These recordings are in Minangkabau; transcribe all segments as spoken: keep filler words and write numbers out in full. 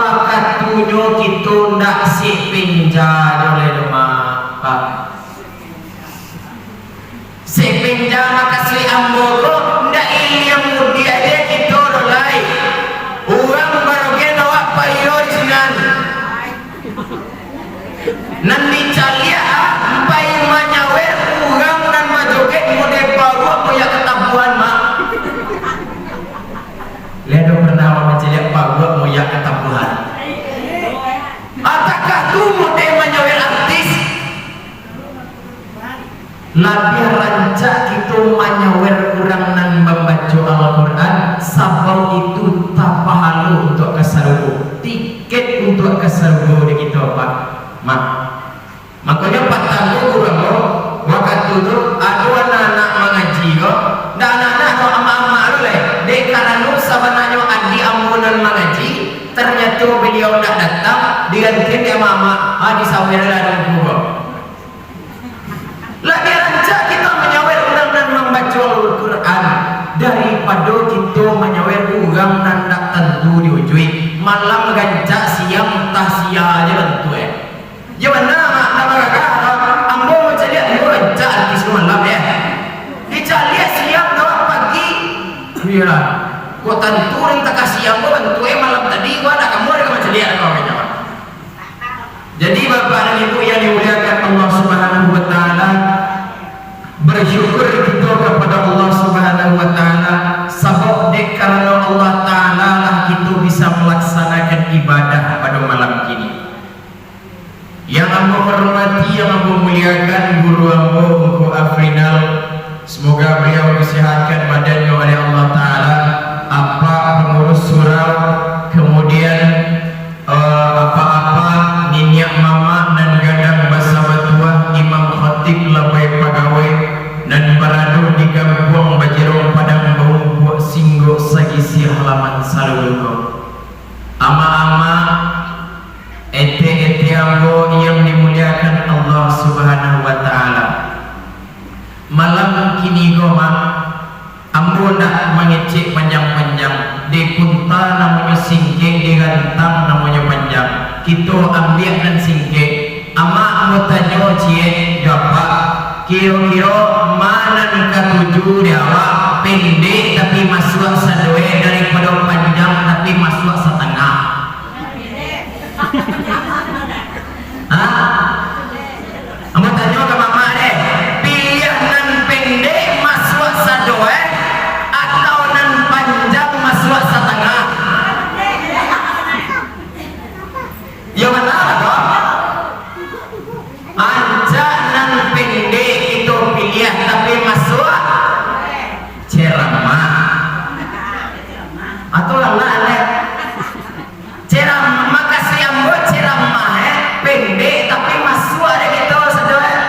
Wakatunyo kito ndak sik penja doh lai doh, Mak. Pak. Sik penja makasuik ambo ko, ndak iliang mudiak se kito doh lai. Urang barugian awak payo di sinan. Nan dicaliak, ah, pai manyawer urang nan bajoget model paruak moyak katabuhan, Mak. Lai ado pernah awak mancaliak paruak moyak katabuhan? Atakah tu model manyawer artis? Labiah rancak kito manyawer urang nan mambaco Al-Quran, sabab itu tapahalo untuak ka sarugo, tiket untuak ka sarugo di kito, Pak. Mak. Makonyo patang tu guru ambo, wakatu tu ado anak-anak mangaji ko, ndak anak-anak doh, amak-amak tu lai, dek karano sabananyo adiak ambo nan mangaji, ternyato baliau ndak datang, digantian dek amak-amak, ah, disawer lah dek guru ko. Labiah rancak kito manyawer urang nan mambaco Al-Quran daripado kito manyawer urang nan ndak tantu diujuik. Malam rancak, siang tah sia je bantuak, eh. Yo bana, Mak, ndak baragah, ambo mancaliak dulu rancak artis tu malam, yo. Dicaliak siang doh pagi. Iyolah. Kok tantu nan takah siang ko bantuak, eh, malam tadi, ko anak kamu ado ka mancaliak ko, kecek. Jadi, Bapak dan Ibu yang dimuliakan Allah Subhanahu wa Ta'ala, bersyukur kito kepada Allah Subhanahu wa Ta'ala, sabab dek karano Allah Ta'ala lah kito bisa melaksanakan ibadah pada malam kini. Yang ambo hormati, yang ambo muliakan, guru ambo, Ungku Afrinal, semoga beliau disehatkan badannya oleh Allah Ta'ala, Apak pengurus surau, kemudian eh, apa-apa, niniak mamak nan gadang basa batuah, imam khatib labai pagawai, nan barado di Kampuang Bajirong Padang Baumpuak Singgok sagisi halaman salulu ko. Amak-amak, etek-etek ambo yang dimuliakan Allah Subhanahu wa Ta'ala. Malam kini ko, Mak, ambo ndak mangecek panjang-panjang, di punta namonyo singkek, di rantang namonyo panjang. Kito ambiak nan singkek. Amak, ambo tanyo ciek jo Apak, kiro-kiro ma nan katuju di awak, pendek tapi masuak sadoe, daripado panjang tapi masuak satangah? Ha? Ambo tanyo ka mamak deh, piliah nan pendek masuak sadoe, atau nan panjang masuak satangah? Yo bana lah ko. Rancak nan pendek kito piliah, tapi masuak ceramah. Atau lah, lah, lah. Ceramah, makasih ambo ceramah, eh, pendek tapi masuak dek kito sadoe, eh.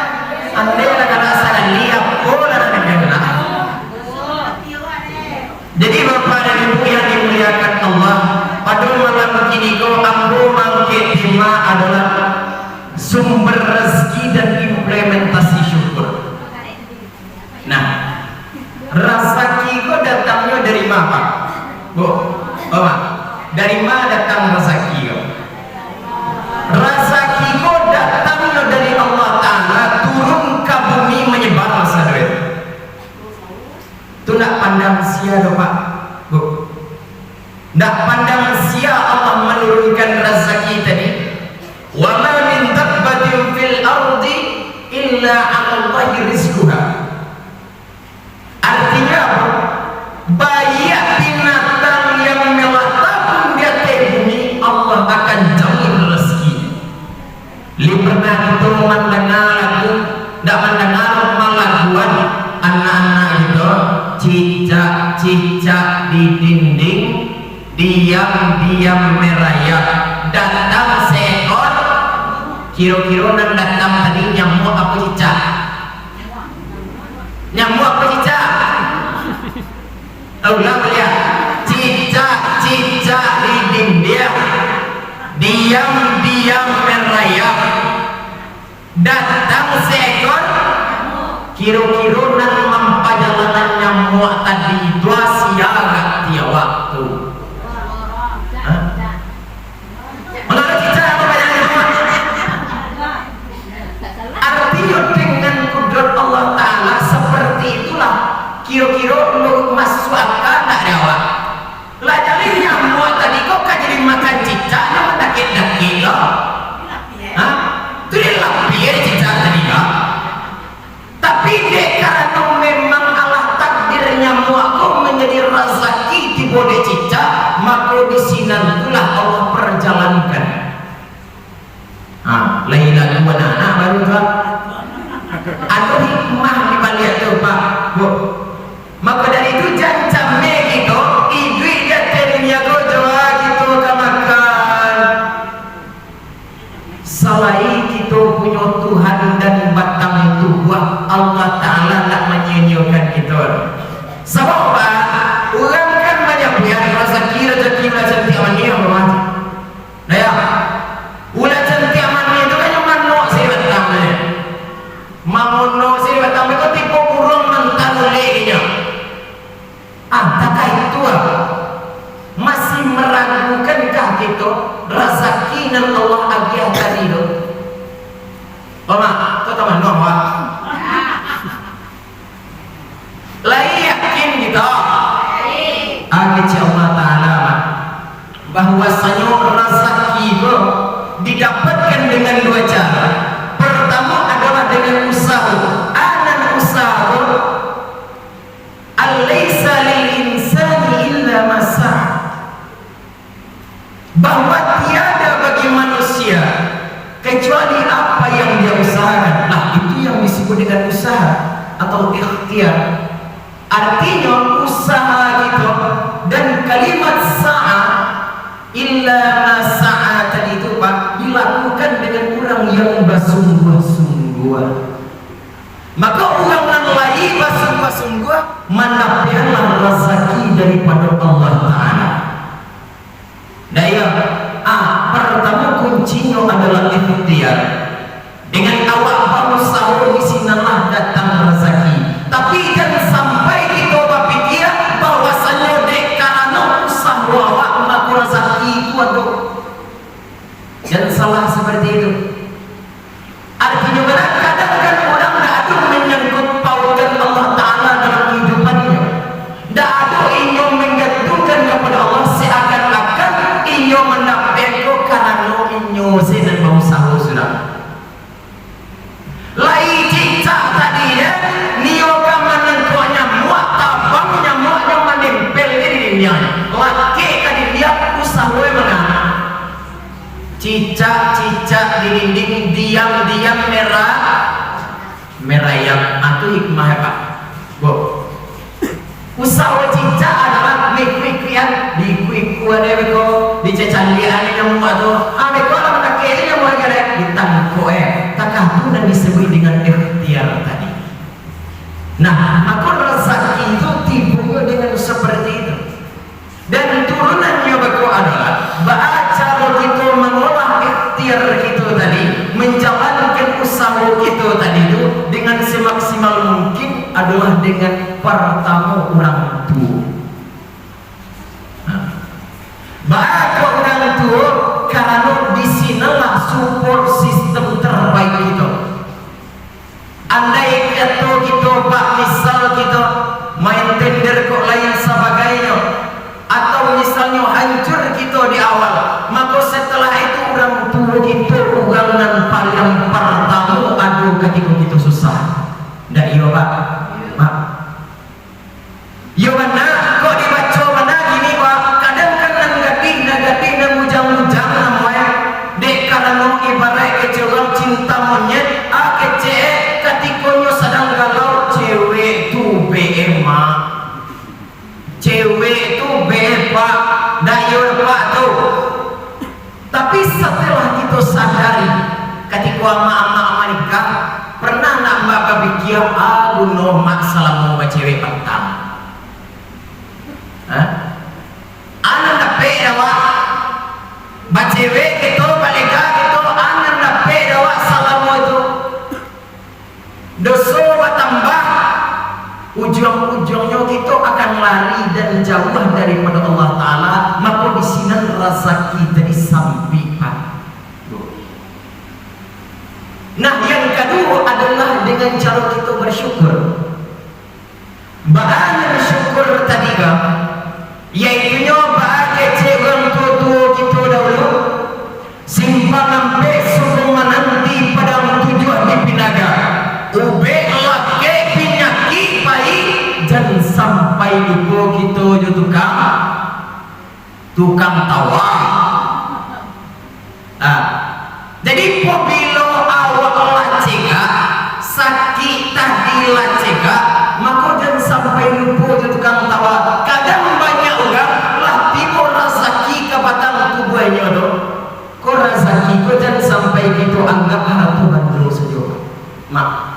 Andai lah kada sakali, apo lah nan ado lah. Jadi, Bapak dan Ibu yang dimuliakan Allah, pada malam kini ko ambo mangangkek tema adalah sumber rezeki dan implementasi syukur. Nah, razaki ko datangnyo dari ma, Pak? Bu, Bapak, dari ma datang razaki ko? Razaki ko datangnyo dari Allah Ta'ala, turun ka bumi, manyebar sadoe. Tu ndak pandang sia doh, Pak, Bu. Ndak pandang sia Allah manurunkan razaki tadi. "Wa ma min dabbatin fil ardi illa 'alallahi rizquha." Artinya apa? Baiak binatang yang melata pun di ateh bumi, Allah akan jamin rezeki. Lai pernah kito mandanga lagu, ndak mandanga malaguan anak-anak kito, cicak-cicak di dinding, diam-diam merayap, datang seekor, kiro-kiro nan datang tadi nyamuak apo cicak? Nyamuak apo cicak? Ulang baliak. Cicak-cicak di dinding, diam-diam merayap. Datang seekor, kiro-kiro nan mampajalanan nyamuak tadi tu sia gak tiawak tu? Hah? Sabab apo? Urang kan banyak pian rasaki, rasaki ulah cantiak manih, apo mah? Nah, yo. Ulah cantiak manih tu kan nyo manok se batang se. Mangonok se batang, beko tibo buruang mantan ulek inyo. Ah, takah itu ah. Masih meragukankah kito rasaki nan Allah agiah tadi tu? Apo mah, tu ka mano, Mak? Lai yakin kito? Ah, kecek Allah Ta'ala, Mak, bahwasanyo rasaki ko didapatkan dengan dua cara. Pertamo adolah dengan usaho. Anan usaho, "Alaisa lil insani illa ma sa'a." Bahwa tiada bagi manusia kecuali apa yang dia usahakan. Nah, itu yang disebut dengan usaha atau ikhtiar. Artinyo, usaha kito dan kalimat sa'a, illa ma sa'a tadi tu, Pak, dilakukan dengan urang yang basungguah-sungguah. Maka, urang nan lai basungguah-sungguah, mandapeanlah rasaki daripado Allah Ta'ala. Nah, iyo, ah, partamo kuncinyo adolah ikhtiar. Dengan awak bausaho, di sinanlah datang rasaki. Tapi, jan sampai kito bapikia bahwasanyo dek karano usaho awak, mako rasaki tu ado. Jan salah seperti itu. Artinyo, kadang-kadang kan urang ndak ado manyangkut paukan Allah Ta'ala dalam kahidupannyo. Ndak ado inyo manggantungkan kapado Allah, seakan-akan inyo mandapek ko karano inyo se nan bausaho surang. Lai cicak tadi, yo, nio ka manangkok nyamuak, tabang nyamuaknyo manempel di dindiang. Lakek ka dindiang, usaho mangana. Cicak-cicak di dinding, diam-diam merah, merayap. Ah, tu hikmah, Pak. Bo. Usaho cicak adolah mikuik-kuikan, diikuik-ikuik ado beko, dicacaliak ado nyamuak tu. Ah, beko lah mandakek nyamuak, ditangkok, eh. Takah tu nan disabuik dengan ikhtiar tadi. Nah, mako rasaki tu tibonyo dengan seperti itu. Dan turunannyo beko adolah, baa caro kito mangolah ikhtiar kito tadi, manjalankan usaho kito tadi tu dengan semaksimal mungkin adolah dengan partamo urang tuo. Nah, baa kok urang tuo? Karano di sinanlah support system terbaik kito. Andai kato kito, Pak, misal kito main tender kok lain sabagainyo, atau misalnyo hancur kito di awal, mako setelah itu urang tuo kito urang nan paliang partamo ado katiko kito susah. Ndak iyo, Pak? Pak. Iyo bana, kok dibaco bana kini, Pak. Kadang kan nan gadih, nan gadih, nan bujang-bujang namonyo. Dek karano ibaraik kecek urang cinta monyet, ah, kecek, eh, katiko nyo sadang galau, cewek tu B M, Mak. Cewek tu B M, Pak. Ndak iyo, Pak, tu. Tapi, satelah kito sadari, katiko amak-amak manikah, pernah ndak mbak bapikia, ah, guno mak salamo bacewek patang? Hah? Anan dapek dek awak bacewek kito, balega kito, anan dapek dek awak salamo itu? Doso batambah, ujuang-ujuangnyo kito akan lari dan jauah daripado Allah Ta'ala, mako di sinan razaki tadi sampik, Pak. Nah, yang kaduo adolah dengan caro kito basyukur. Baa nan syukur tadi, Bang? Yaitunyo baa kecek urang tuo-tuo kito dahulu, simpang ampek suko mananti padang tujuah di Pinaga. Ubek lakek pinyakik pai, jan sampai lupo kito jo tukang, tukang tawa. Ah, jadi, pabilo awak lah cegak, sakik tadi lah cegak, mako jan sampai lupo jo tukang tawa. Kadang banyak urang lah tibo razaki ka batang tubuahnyo tu, ko razaki ko jan sampai kito anggap harato bando sajo. Mak.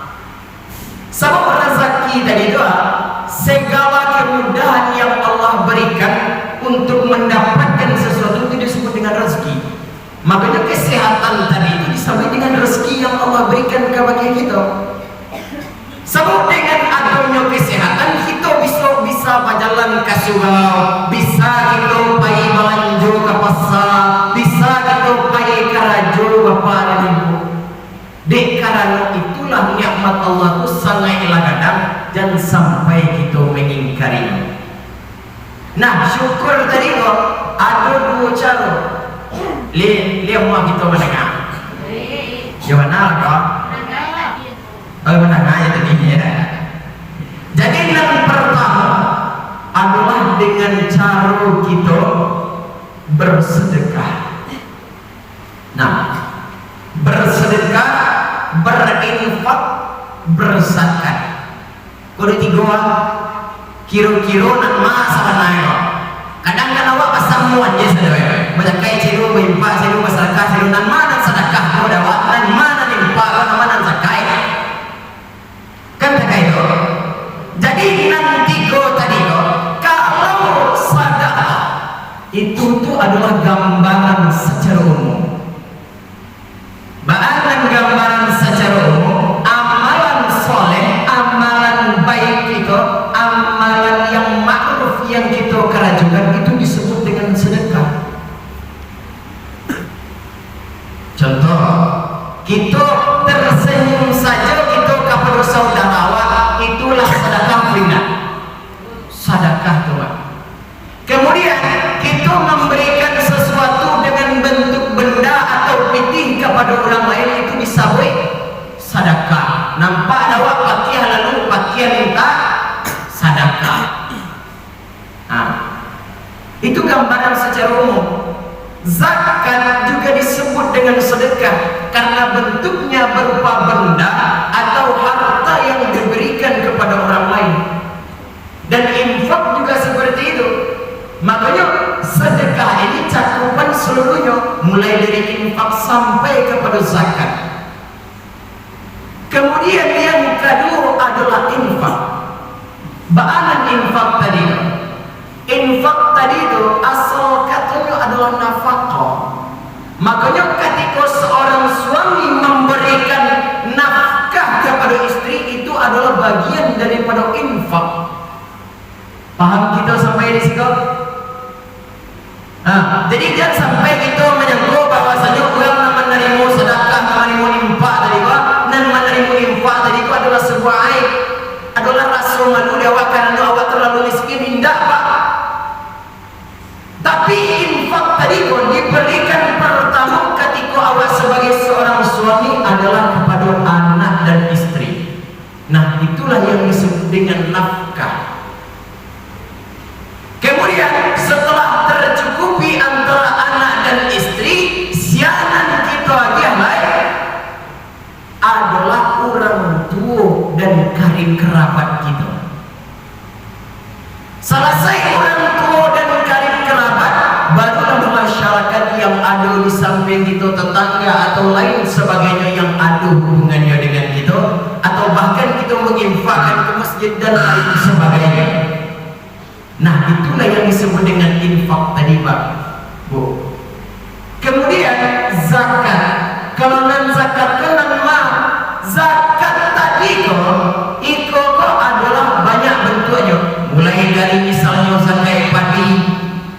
Sabab razaki tadi tu, ah, Segala kemudahan yang Allah berikan untuk mendapatkan sesuatu itu disebut dengan rezeki. Makanya kesehatan tadi itu disebut dengan rezeki yang Allah berikan kepada kita. Sabab dengan adonyo kesehatan, kita bisa, bisa bajalan ka surau, bisa kita pai balanjo ka pasar, bisa kita pai karajo bapa dan ibu. Dek karano itulah nikmat Allah tu sangaiklah gadang, jan sampai kita mangingkarinyo. Nah, syukur tadi ko ado duo caro. Li, li amuah kito mandanga. Yo bana ko. Oh, mandanga yo tadi yo. Jadi nan partamo adolah dengan caro kito bersedekah. Nah, bersedekah, berinfak, berzakat. Kudu tigo ah. Kiro-kiro nan ma sabananyo? Kadang kan awak basamuan je sadoe. Bazakat ciro, bainfak ciro, basadakah ciro. Nan ma nan sadakah ko dek awak? Nan ma nan infak ko? Nan ma nan zakat? Kan takah itu. Jadi nan tigo tadi ko, kalau sadakah, itu tu adalah gambaran sacaro umum. Baa nan gambaran sacaro umum, amalan soleh, amalan baik itu, amalan yang ma'ruf yang kita karajokan itu disebut dengan sedekah. Contoh, kita tersenyum saja kita kepada saudara awak, itulah sedekah, indak? Sedekah tu, Pak. Kemudian, kita memberikan sesuatu dengan bentuk benda atau pitih kepada orang lain, itu disabuik sadakah. Nampak dek awak pakiah lalu pakiah minta sadakah. Nah, itu gambaran secara umum. Zakat juga disebut dengan sedekah karena bentuknya berupa benda atau harta yang diberikan kepada orang lain. Dan infak juga seperti itu. Makanya, sedekah ini cakupan seluruhnya, mulai dari infak sampai kepada zakat. Kemudian, yang kedua adalah infak. Baa nan infak tadi tu? Infak tadi tu asal katonyo adalah nafkah. Makanya, ketika seorang suami memberikan nafkah kepada istri, itu adalah bagian daripada infak. Paham kita sampai di siko? Ha, jadi, jan sampai kita manyangko bahwasanyo urang nan manarimo sadakah, nan manarimo infak tadi ko, nan manarimo infak tadi ko adalah sebuah aib, adalah raso malu di awak karano awak terlalu miskin. Indak, Pak. Tapi infak tadi ko diberikan pertama ketika awak sebagai seorang suami adalah kepada anak dan istri. Nah, itulah yang disebut dengan nafkah. Kemudian, setelah tercukupi antara anak dan istri, sia nan kito agiah lai adalah urang tuo dan karib kerabat kito. Salasai urang tuo dan karib kerabat, barulah masyarakat yang ado di samping kito, tetangga atau lain sabagainyo yang ado hubungannyo dengan kito, atau bahkan kito manginfakkan ka masjid dan lain sabagainyo. Nah, itulah yang disebut dengan infak tadi, Pak, Bu. Kemudian, zakat. Kalau nan zakat tu nan ma? Zakat tadi ko, iko ko adolah banyak bantuaknyo. Mulai dari misalnyo zakat padi,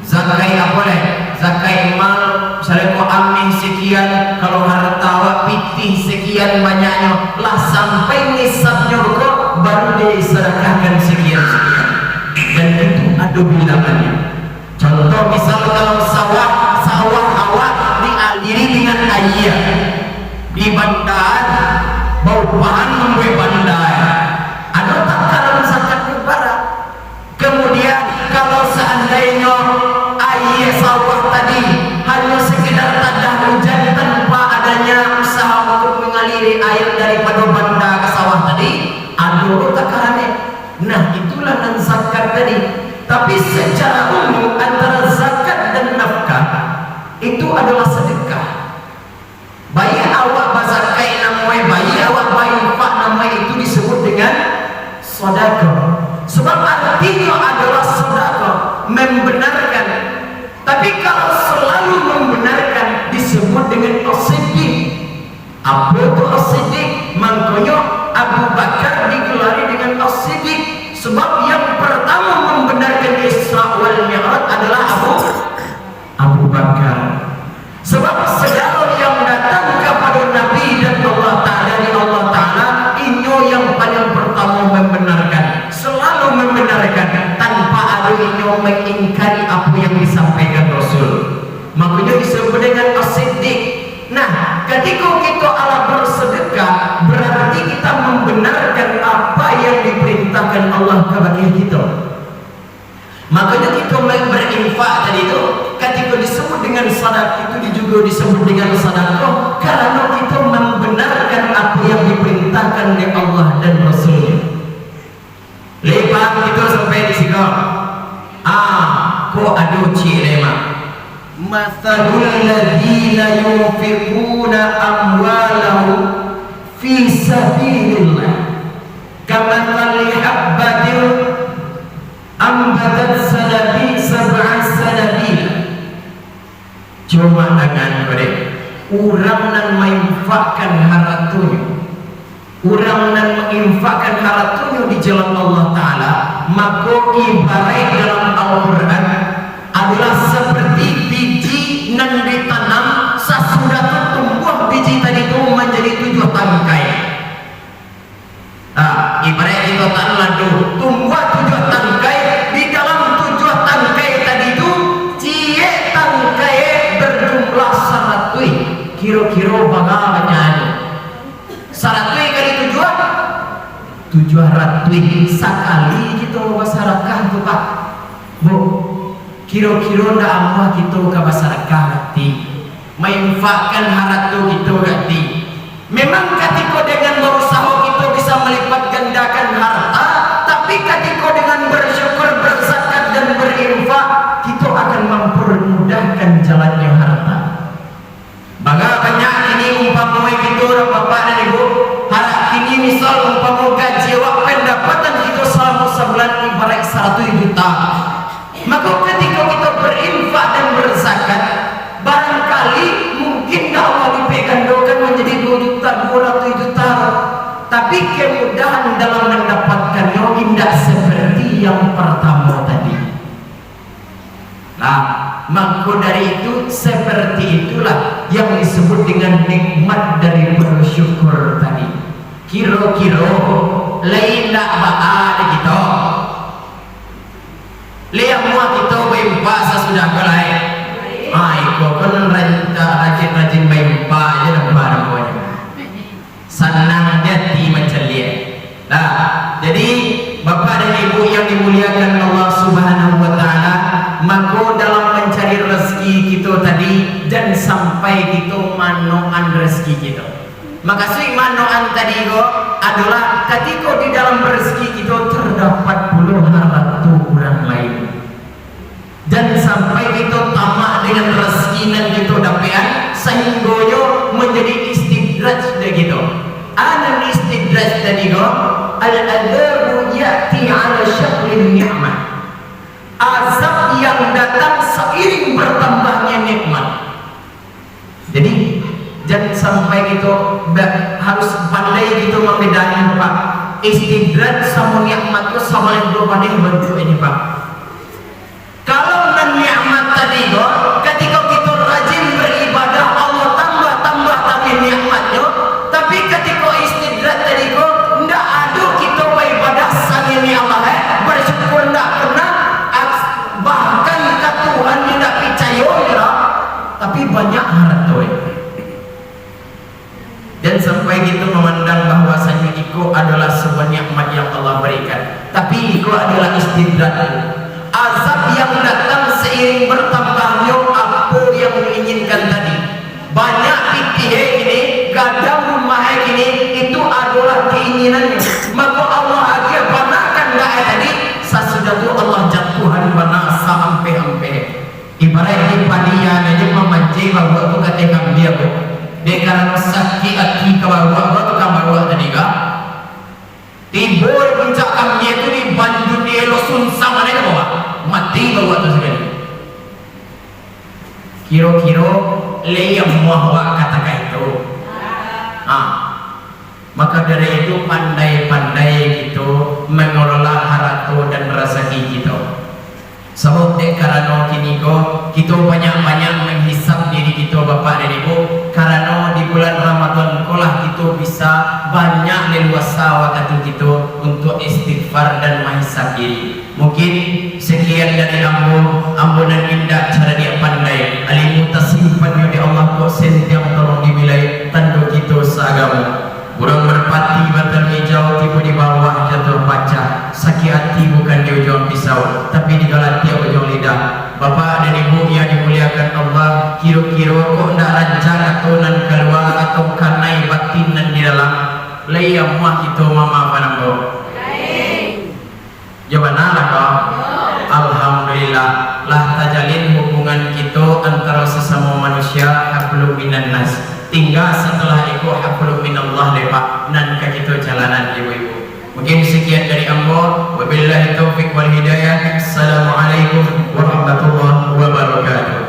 zakat apo lai? Zakat mal, misalnyo ko ameh sekian, kalau harta awak pitih sekian banyaknyo, lah sampai nisabnyo ko, baru disadakahkan sekian-sekian. Dan itu ado bilangannyo. Contoh, misal kalau sawah, sawah awak dialiri dengan aia, di banda, baupahan mambuek banda, ado takaran zakatnyo bara? Kemudian, kalau seandainyo aia sawah tadi hanyo sekedar tadah ujan tanpa adanya usaha untuk mangaliri aia daripado banda ka sawah tadi, ado takarannyo. Nah, itulah nan zakat tadi. Tapi, secara umum, antara zakat dan nafkah, itu adalah sedekah. Baiak awak bazakat namuah, baiak awak bainfak namuah, itu disebut dengan sedekah. Sebab Apo tu As-Siddiq? Mangkonyo Abu Bakar digelari dengan As-Siddiq, sebab yang pertama membenarkan Isra wal Mi'raj adalah Abu, Abu Bakar. Sebab segalo yang datang kapado Nabi dan Allah Ta'ala, dari Allah Ta'ala, inyo yang paling pertama membenarkan, selalu membenarkan, tanpa ado inyo mengingkari apo yang disampaikan Rasul. Makonyo disebut dengan As-Siddiq. Nah, katiko kito alah bersedekah, berarti kita membenarkan apa yang diperintahkan Allah kabake kito. Makonyo kito ma-, berinfak tadi tu, katiko disebut dengan sadak-, itu jugo disebut dengan sadakah, karano kito membenarkan apa yang diperintahkan oleh Allah dan Rasul-Nyo. Lai paham kito sampai di siko? Ah, ko ado ciek lai, Mak. Matsalul ladzina yunfiquna amwalahum fi sabilillah kamatsali habbatin ambatat sanabi-, sab'a sanabila. Cubo dangan ko dek, urang nan mainfakkan haratonyo, urang nan mainfakkan haratonyo di jalan Allah Ta'ala, mako ibaraik dalam Al-Quran adolah saparti biji nan ditanam, sasudah tu tumbuah biji tadi tu manjadi tujuah tangkai. Nah, ibaraik kito tanam lado, tumbuah tujuah tangkai, di dalam tujuah tangkai tadi tu, ciek tangkai berjumlah saratuih, kiro-kiro bara banyaknyo? Saratuih kali tujuah, tujuah ratuih sakali kito basarakah tu, Pak. Bu, kiro-kiro ndak amuah kito ka basarakah gati, mainfakkan harato kito gati. Memang katiko dengan barusaho kito bisa malipat gandakan harta, tapi katiko dengan bersyukur, berzakat, dan berinfak, kito akan mampermudahkan jalannya harta. Bara banyak kini umpamo kito, Bapak dan Ibu, harak kini misal umpamo gaji awak, pendapatan kito salamo sabulan ibaraik saratuih juta. Mako, katiko kito berinfak dan berzakat, barangkali mungkin dek Allah dipek gandokan manjadi duo juta, duo ratuih juta. Tapi kemudahan dalam mandapatkannyo indak saparti yang partamo tadi. Nah, mako dari itu, saparti itulah yang disebut dengan nikmat daripada syukur tadi. Kiro-kiro, lai indak baa dek kito? Lai amuah kito bainfak sasudah ko lai? Ah, iko kan rajin-rajin bainfak se lah, namonyo. Sanang di ati mancaliak. Nah, jadi, Bapak dan Ibu yang dimuliakan Allah Subhanahu wa Ta'ala, mako dalam mancari rezeki kito tadi, jan sampai kito manoan rezeki kito. Makasuik manoan tadi ko adolah katiko di dalam rezeki kito terdapat pulo harato urang lain. Jan sampai kito tamak dengan rezeki nan kito dapekan, sahinggonyo manjadi istidraj dek kito. A nan istidraj tadi ko, al-adzabu ya'ti ala syaklin ni'mah. Azab yang datang seiring bertambahnya nikmat. Jadi, jan sampai kito ba-, harus pandai kito mambedakan, Pak. Istidraj samo nikmat tu samo lai duo padeh bantuak ini, Pak. Kalau nan nikmat tadi ko, katiko kito rajin beribadah, Allah tambah-tambah tabih nikmatnyo. Tapi katiko istidraj tadi ko, ndak ado kito baibadah sangini Allah, eh, bersyukur ndak pernah, as-, bahkan ka Tuhan ndak picayo, kira. Tapi banyak harato, eh. Jan sampai kito mamandang bahwasanyo iko adolah sabuah nikmat yang Allah barikan, tapi iko adolah istidraj. Azab yang datang seiring bertambahnyo apo yang diinginkan tadi. Banyak pitih, eh, kini, gadang rumah, eh, kini, itu adolah keinginannyo. Mako Allah agiah bana kandak, eh, tadi, sasudah tu Allah jatuahan bana saampeh-ampeh. Ibaraik di padian aja mamancing bawak tu kateh kambia ko. Dek karano sakik ati ka bawak ko, tukang bawak tadi ka. Tibo di puncak kambia tu dibanjun, dielo sunsang ane ka bawak. Mati bawak tu sakali. Kiro-kiro, lai amuah wak katakan itu. Maka dari itu, pandai-pandai kito mangelola harato dan razaki kito. Sabab dek karano kini ko, kito banyak-banyak menghisab diri kito, Bapak dan Ibu, karano di bulan Ramadan ko lah kito bisa banyak leluasa wakatu kito untuk istighfar dan menghisab diri. Mungkin sekian dari ambo, ambo nan indak caradiak pandai, alimu tasimpannyo di Allah kok sentiang tolong dibilai, tando kito saagamo. Urang merpati batang ijau tibo di bawah jatuah pacah, sakik ati bukan di ujuang pisau, tapi di galatiak ujuang lidah. Bapak dan Ibu yang dimuliakan Allah, kiro-kiro kok ndak rancak ato nan kalua atau kanai batin nan di dalam, lai amuah kito mamaafan ambo? Jo bana lah ko. Alhamdulillah, lah tajalin hubungan kito antaro sasamo manusia, hablum minan nas. Tingga satalah iko hablum minallah dek, Pak, nan ka kito jalanan, ibu-ibu. Mungkin sekian dari ambo. Wabillahi taufik wal hidayah. Assalamualaikum warahmatullahi wabarakatuh.